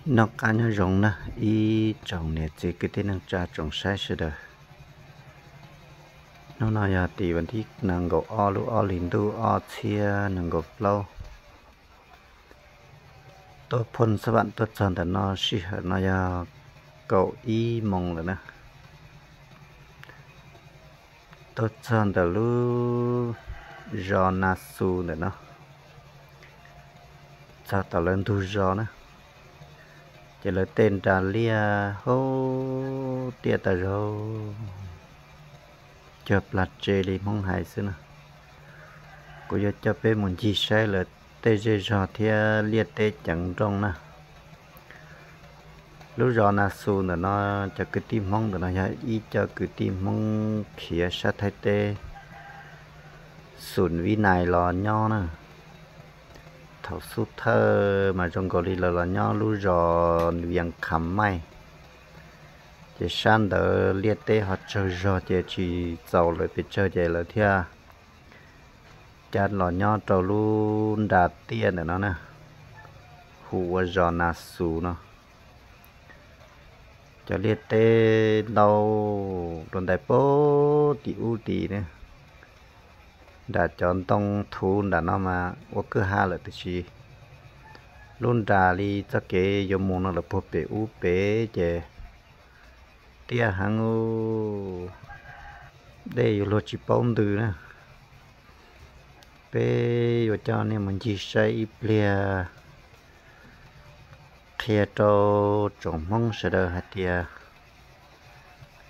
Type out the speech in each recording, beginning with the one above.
Noj qab nyob zoo na ib tsoom niam txiv kwv tij neej tsa tsoom saib sawv daws. Hnub no yog tim vas thib nees nkaum ob lub ob hlis ntuj ob txhiab nees nkaum plaub. Tuaj phoj xab vam tuaj txog ntawm no sij hawm no yog kaum ib moos lawm na. Tuaj txog ntawm lub zos Na Xus ntawm no, txog tom lawv ntug zos na, ces lawv tej nras liaj hauv tiaj tas zog, cuag plag tse li Hmoob hais xwb na. Kuv yuav coj peb mus ncig saib lawv tej zej zog thiab liaj teb ceev nrooj na. Lub zos Na Xus ntawm no, cov kwv tij Hmoob ntawm no yog ib co kwv tij Hmoob khiav sab Thaib teb xum Vib Nais los nyob na. Thaum xub thawj mas zoo nkaus li lawv los nyob lub zos Vias Kham Maij, ces sab ntawd liaj teb ho tsawg zog ces tsis txaus lawv pes tsawg ces lawv thiaj cav los nyob rau lub nra tiaj ntawm no na, hu ua zos Na Xus no. Cov liaj teb ntau rau ntais pem tim ub tid na. Nram cov ntoo thuv nram no mas ua kwj ha lawm tiam sis lub nra li txoj kev yuav mus no lawv puag pem ub pem ces tiaj heev, dej yuav luag tsis paub ntws na. Peb yuav coj nej mus ncig saib ib pliag, qhia rau tsoom Hmoob sawv daws hais tias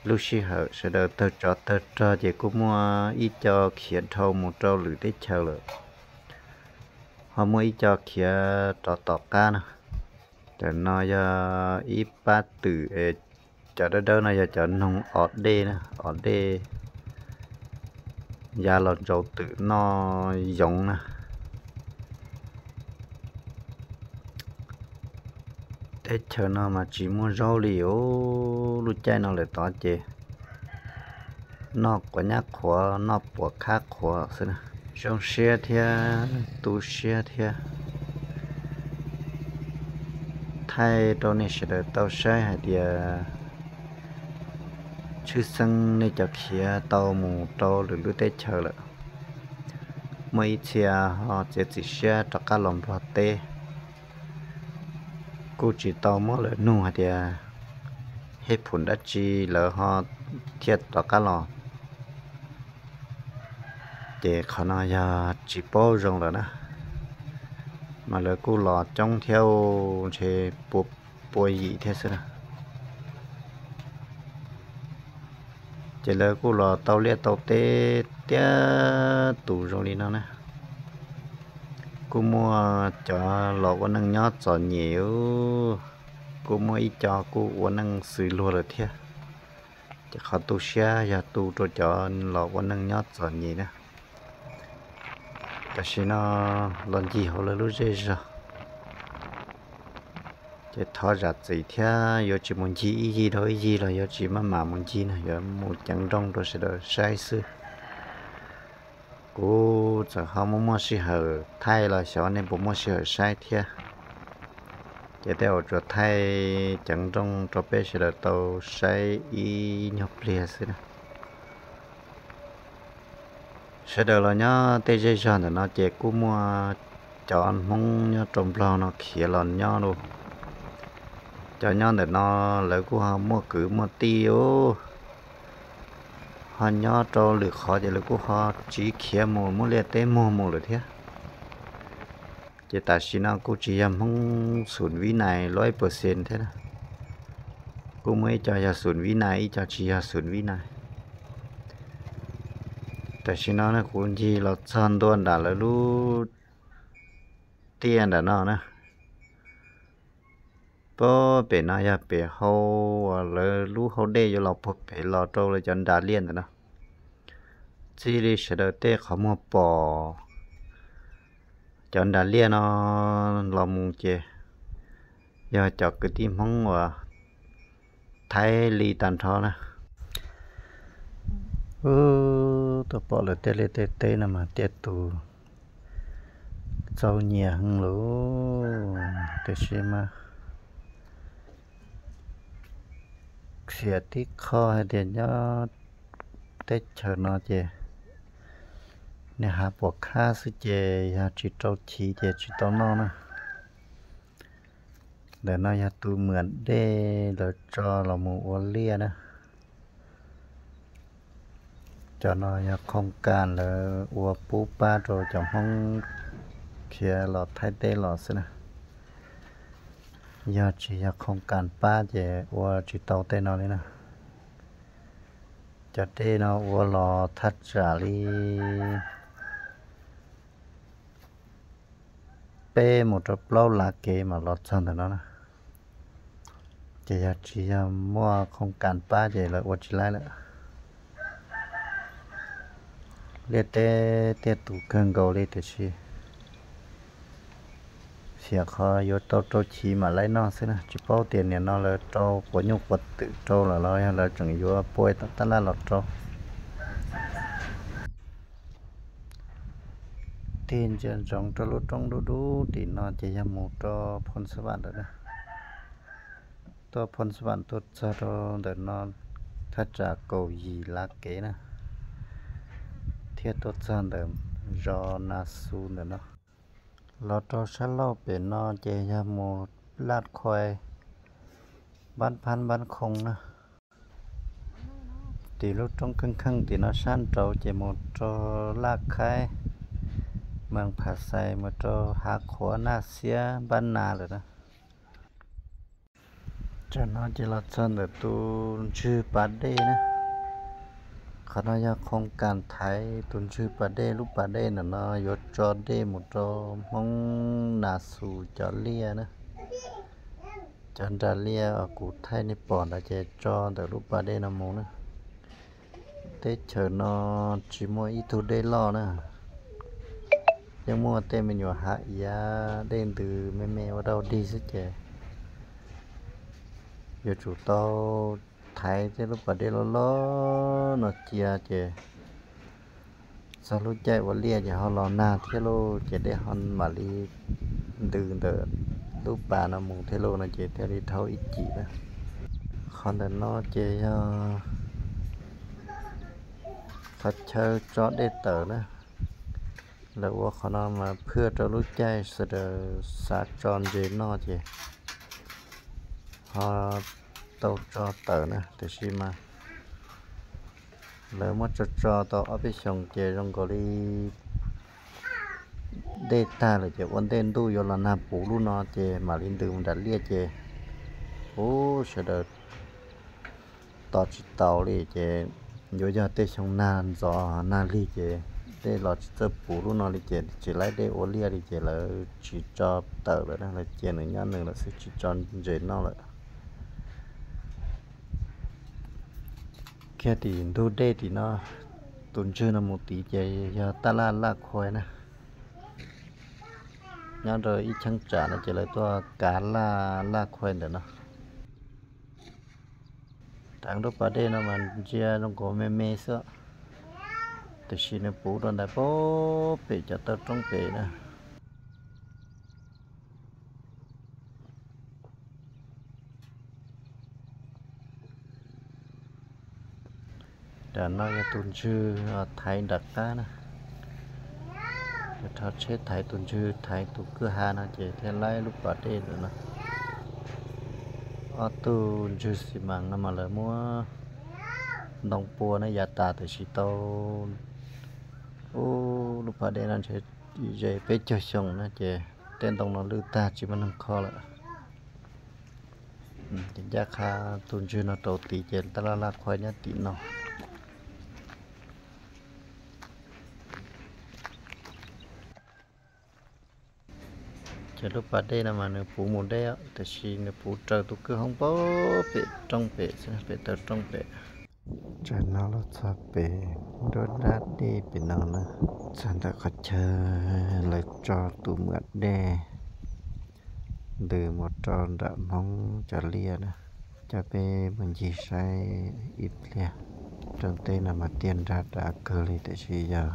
lub sij hawm sawv daws tawg tsov tawg rog ces kuj muaj ib co khiav dhau mus rau lwm teb chaws lawm, ho muaj ib co khiav rov tom qab no. Tam no yog ib pab twm es cov dawb dawb no yog cov noog os dej na, os dej ya los ntsaus twm noj yoov na. Teb chaws no mas tsis muaj zaub li os, lub caij no lawm tod ces noj quav nyab qhuav, noj puas khab qhuav xwb na. Zoo siab thiab tu siab thiab thaij rau nej sawv daws tau saib hais tias tshwj xeeb nej cov khiav tau mus rau lwm lub teb chaws lawm, muaj ib txhia ho txiav txim siab rov qab los Nplog teb, kuj tsis tau muab lawv nug hais tias hej phum dab tsi lawv ho thiaj rov qab los. Ces qhov no yog tsis paub zoo lawm na, mas lawv kuj los coob thiab, ntshe pua, pua yim thiab xwb na. Ces lawv kuj los tau liaj tau teb tiag tus zoo li no na. Kuj muaj cov los ua neej nyob txom nyem, kuj muaj ib co kuj ua neej xws luag lawm thiab. Ces qhov tu siab yog tu rau cov los ua neej nyob txom nyem na. Tam sim no los ncig hauv lawv lub zej zog, ces thov zam txim thiab yuav tsis mus ncig ib yig rau ib yig los yuav tsis maj mam mus ncig no, yuav mus ceev nrooj rau sawv daws saib xwb. Kuv txawm ho muaj muaj sij hawm thaij los xyov nej puas muaj sij hawm saib thiab. Ces tej zaum tsuas thaij ceev nrooj rau peb sawv daws tau saib ib nyuag pliag xwb na. Sawv daws los nyob tej zej zog ntawm no ces kuj muaj cov Hmoob nyob rau Nplog no khiav los nyob lauj. Cov nyob ntawm no lawv kuj ho muaj kwv muaj tij os, ho nyob rau lwm qhov ces lawv kuj ho tsiv khiav mus muab liaj teb muag mus lawm thiab. Ces tam sim no kuj tsis yog Hmoob xum Vib Nais loj ib puas xees thiab na. Kuj muaj ib co yog xum Vib Nais, ib co tsis yog xum Vib Nais. Tam sim no kuv ncig los txog ntua nram lawv lub tiaj nram no na. Puag pem no yog pem hau, lawv lub hau dej yuav los puag pem los rau lawv cov nras liaj ntawm no. Txij li sawv daws tej qhov muag pom cov nras liaj no los mus ces yog cov kwv tij Hmoob uas Thaib li tag nrho na. Ub, tuaj pom lawv tej liaj tej teb no mas tiaj tus txaus nyiam heev lauj, tiam sis mas Xiam tib qho hais tias nyob teb chaws no ces niag hav puas khab xwb ces yog tsis rau chiv ces tsis tau noj na. Ntawm no yog tus muam dej lawv tso los mus ua liaj na. Cov no yog khoos kas lawv ua pub pab rau cov Hmoob khiav los Thaib teb los xwb na. Yog tsis yog khoos kas pab ces ua tsis tau tej no li na. Cov dej no ua los thaj tsam li peb mus rau plaub lav kev mas los txog ntawm no na. Ces yog tsis yog muaj khoos kas pab ces lawv ua tsis laib lawm. Liaj teb tiaj tus kawg nkaus li tiam sis xiam qhov yuav tau rau chiv mam laib noj xwb na. Tsis paub tias nim no lawv rau quav nyuj quav twm rau lawm los yog lawv tseem yuav pua tab laj los rau. Tig ntsia ntsoov rau lub roob dub dub tim no ces yog mus rau Phoo Xab Vam lawm na. Tuaj Phoo Xab Vam tuaj txog rau ntawm no thaj tsam kaum yim lav kev na, thiaj tuaj txog ntawm zos Nas Xus ntawm no. Los rau sab laug pem no ces yog mus Laj Khuais, Npab Phab, Npab Khoos na. Tim lub roob kheej kheej tim no sab nraud ces mus rau Laj Khaib, Mees Phas Xais, mus rau Hav Qhuav, Naj Xiab, Npab Nas lawm na. Tsam no ces los txog ntawm tus ntswg pas dej na. Qhov no yog khoos kas thaiv tus ntswg pas dej. Lub pas dej ntawm no yuav tso dej mus rau Hmoob Nas Xus cov liaj na. Cov nras liaj uas kuv thaij nej pom ntawd ces tso ntawm lub pas dej no mus na. Teb chaws no tsis muaj ib tug dej loj na, yeej muaj tej me nyuam hav iav dej ntws me me ua dau dig xwb ces yuav tsum tau thaiv tej lub pas dej loj loj no cia ces txog lub caij ua liaj ces ho los nag thiab lauj, ces dej ho mam li ntws ntawm lub pas no mus thiab lauj no ces thiaj li dhau ib cim na. Qhov ntawm no ces yog qhov chaw tso dej tawm na. Lawv ua qhov no mas phwj rau lub caij sawv daws xav tso ntses noj ces ho tau tso tawm na. Tiam sis mas lawv muab tso tso tau ob peb xyoos ces zoo nkaus li dej tag lawm ces ua ntej ntuj yuav los nag puv lub no ces mam li ntws mus nram liaj ces ub sawv daws tos tsis taus li ces yuav yog tej xyoo nag ntxov nag lig ces dej los tsis txawj puv lub no li ces tsis laib dej ua liaj li ces lawv tsis tso tawm lawm na, lawv cia nws nyob nws lawm xwb tsis tso ntses noj lawm. Kiag tim ntug dej tim no, tus ntswg no mus tid ces yog taj laj Laj Khuais na. Nyob rau ib cheeb tsam no ces lawv tuaj kav laj Laj Khuais ntawm no. Rau lub pas dej no mas ntsia zoo nkaus me me xwb, tiam sis nws puv rau ntawm pem cov taw roob pem na. Nram no yog tus ntswg thaiv nram qab na. Rho tsheb thaiv tus ntswg thaiv tus kwj ha no ces thiaj laib lub pas dej ntawm no. Ob tug ntswg xi mas no mas lawv muab ntoo pua na yav tas tiam sis tau ub lub pas dej no ntshe ze peb caug xyoo na ces tej ntoo no lwj tag tsis muaj neeg kho lawm. Ces ncaj qha tus ntswg no rau tid ces taj laj Laj Khuais nyob tim no. Ces lub pas dej no mas nws puv mus deb tiam sis nws puv raws tus kwj hoob pem roob pem xwb, pem taw roob pem. Tsam no los txog pem nruab nrab dej pem no na, txog ntawm qhov chaw lawv tso tus muam dej ntws mus rau nram Hmoob cov liaj na. Coj peb mus ncig saib ib pliag. Rooj teb no mas tiaj nrag dav kawg li tiam sis yog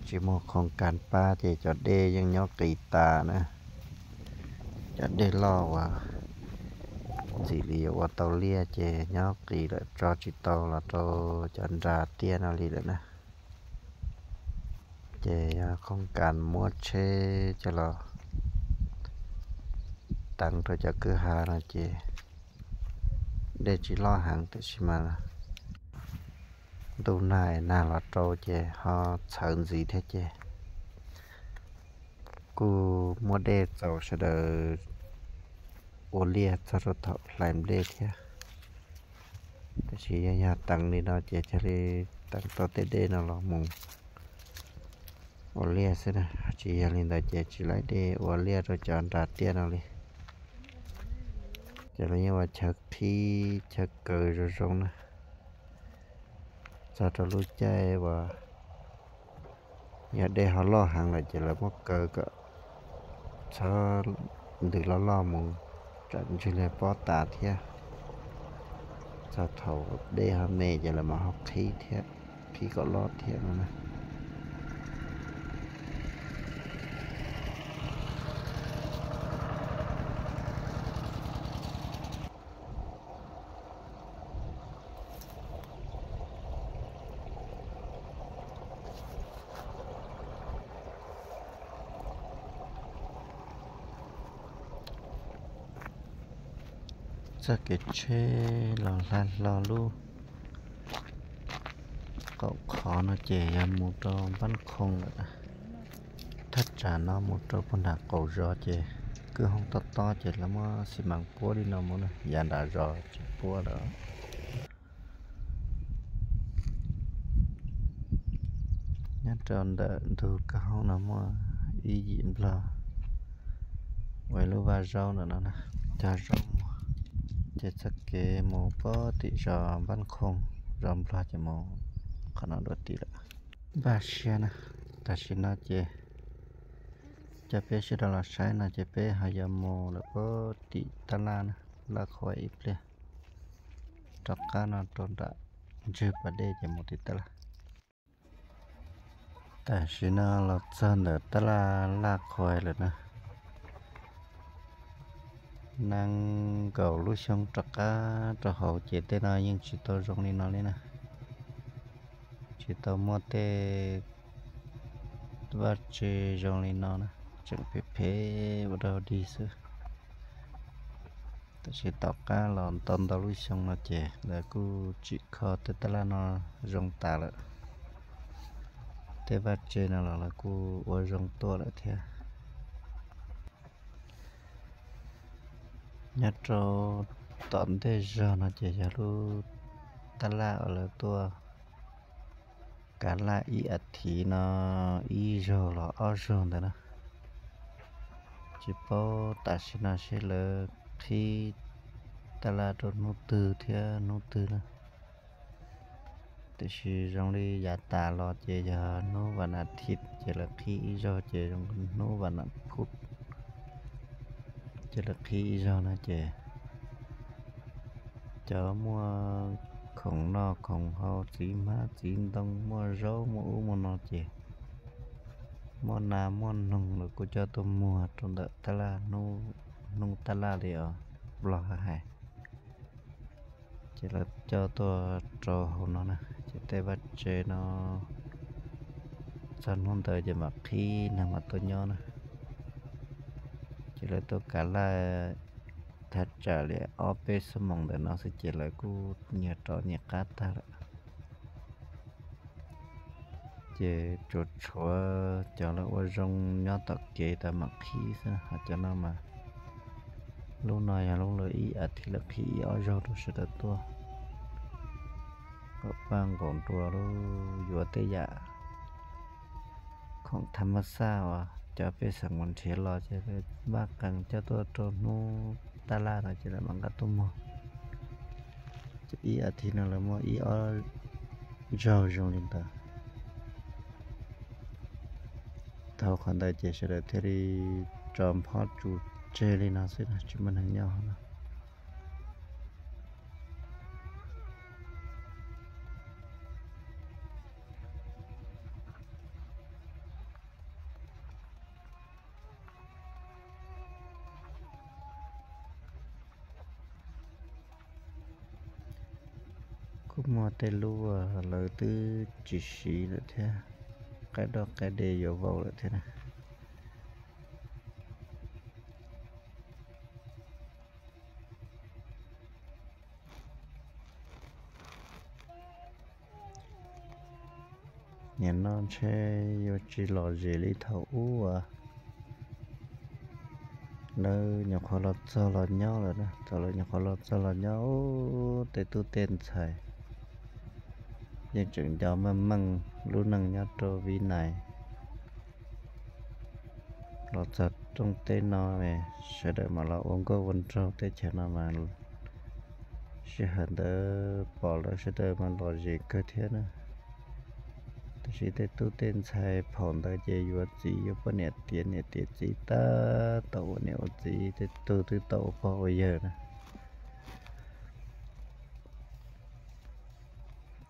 tsis muaj khoos kas pab ces cov dej yeej nyob qis tas na. Cov dej loj uas ntxim li yuav ua tau liaj ces nyob qis lawm tso tsis tau los rau cov nra tiaj no li lawm na. Ces yog khoom kas muab tsheb coj los teev rau cov kwj ha no ces dej tsis loj heev tiam sis mas ntuj nag nag los rau ces ho txhawv ntxiv thiab ces kuj muab dej txaus sawv daws ua liaj txog rau thaum hlais nplej thiab. Tiam sis yog yog teev li no ces cia li teev tau tej dej no los mus ua liaj xwb na. Tsis yog li ntawd ces tsis laib dej ua liaj rau cov nra tiaj no li. Ces lawv yeej ua chaw qhib chaw kaw zoo zoo na, txog rau lub caij uas yog dej ho loj heev lawm ces lawv muab kaw kom txhob ntws loj loj mus tsam ntsig li pob tas thiab. Txog thaum dej ho me ces lawv mam ho qhib thiab, qhib kom loj thiab no na. Txoj kev tsheb los hla hlo lub qaum qhov no ces yog mus rau Npab Khoo lawm. Thaj tsam no mus rau puag nram qaum zos ces kwj hoob tob tob ces lawv muab xi mas puab li no mus na, yav nram zos tsis puab lawm. Nyob rau ntawm ntug kwj hoob no muaj ib yim nplog ua ib lub vaj zaub ntawm no na, cog zaub muag. Ces txoj kev mus puag tim zos Npab Khoo, zos nplog ces mus qhov no dua tim lawm. Npaj siab na, tam sim no ces coj peb sawv daws los saib no ces peb ho yuav mus lawm puag tim tab laj na, laj qhua ib pliag, rov qab no rau nram ntswg pas dej ces mus tim tab laj. Tam sim no los txog ntawm tab laj laj qhua lawm na. Nees nkaum lub xyoo rov qab rau hauv ces tej no yeej tsis tau zoo li no li na. Tsis tau muaj tej vaj tse zoo li no na, tseem phem phem ua dog dig xwb. Tab sis tom qab los tau ntau lub xyoo no ces lawv kuj tsim kho tej tab laj no zoo tas lawm. Tej vaj tse no los lawv kuj ua zoo tuaj lawm thiab. Nyob rau tom ntej zog no ces yog lub tab laj uas lawv tuaj kav laj ib as thiv no ib zaug los ob zaug ntawd na. Tsis paub tam sim no seb lawv qhib tab laj rau hnub twg thiab hnub twg na. Tiam sis zoo li yav tas los ces yog hnub vas nas thiv ces lawv qhib ib zaug, ces zoo hnub vas nas phuv ces lawv qhib ib zaug no ces cov muaj khoom noj khoom haus, txiv hmab txiv ntoo, muaj zaub muaj ub muaj no ces muaj nas muaj noog lawv kuj coj tuaj muag rau ntawm tab laj, hnub tab laj li os, Nplog hais. Ces lawv coj tuaj rau hauv no na, ces tej vaj tse no txog hnub ntawd ces mam qhib neeg mam tuaj nyob na. Ces lawv tuaj kav laj thaj tsam li ob peb xuab moos ntawm no xwb ces lawv kuj nyias rov nyias qab tag lawm. Ces tsuas tshuav cov lawv ua zoo nyob tom kev tas mam qhib xwb, ho cov no mas lub no yog lub lawv ib as thiv lawv qhib ib ob zaug rau sawv daws tuaj kom paj nkaus nrua lub yuav tej yam khoom tham mab xaj uas cov pej xeem mus nrhiav los ces lawv npaj qees coj tuaj rau hnub tab laj no ces lawv mam nqa tuaj muag. Ces ib as thiv no lawv muaj ib ob zaug zoo li ntawd. Dhau qhov ntawd ces sawv daws thiaj li tso phob tsus tseg li no xwb, tsis muaj neeg nyob hauv no. Muaj tej lub lawv twb tsis siv lawm thiab, qaib doj qaib de yuav vau lawm thiab na. Nim no ntshe yuav tsis lom zem li thaum ub uas lawv nyuam qhuav los txog los nyob lawm na. Thaum lawv nyuam qhuav los txog los nyob, tej tub tej ntxhais yeej tseem nco meej meej lub neej nyob rau Vib Nais. Los txog rooj teb no, sawv daws mas los ua nkauj ua nraug teb chaws no mas sij hawm ntawd pom lawv sawv daws mas lom zem kawg thiab na. Tab sis tej tub tej ntxhais phaum ntawd ces yuav txiv yuav poj niam tiav niam tiav txiv tab tom ua niam ua txiv, tej tug twb tau ua pog ua yawg na.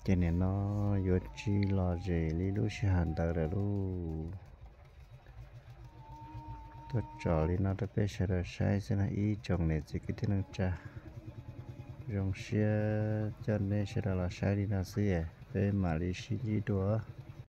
Ces nim no yuav tsis lom zem li lub sij hawm ntawd lawm lauj. Tuaj tsom li no rau peb sawv daws saib xwb na ib tsoom niam txiv kwv tij neej tsa. Zoo siab coj nej sawv daws los saib li no xwb es peb mam li sib ntsib dua.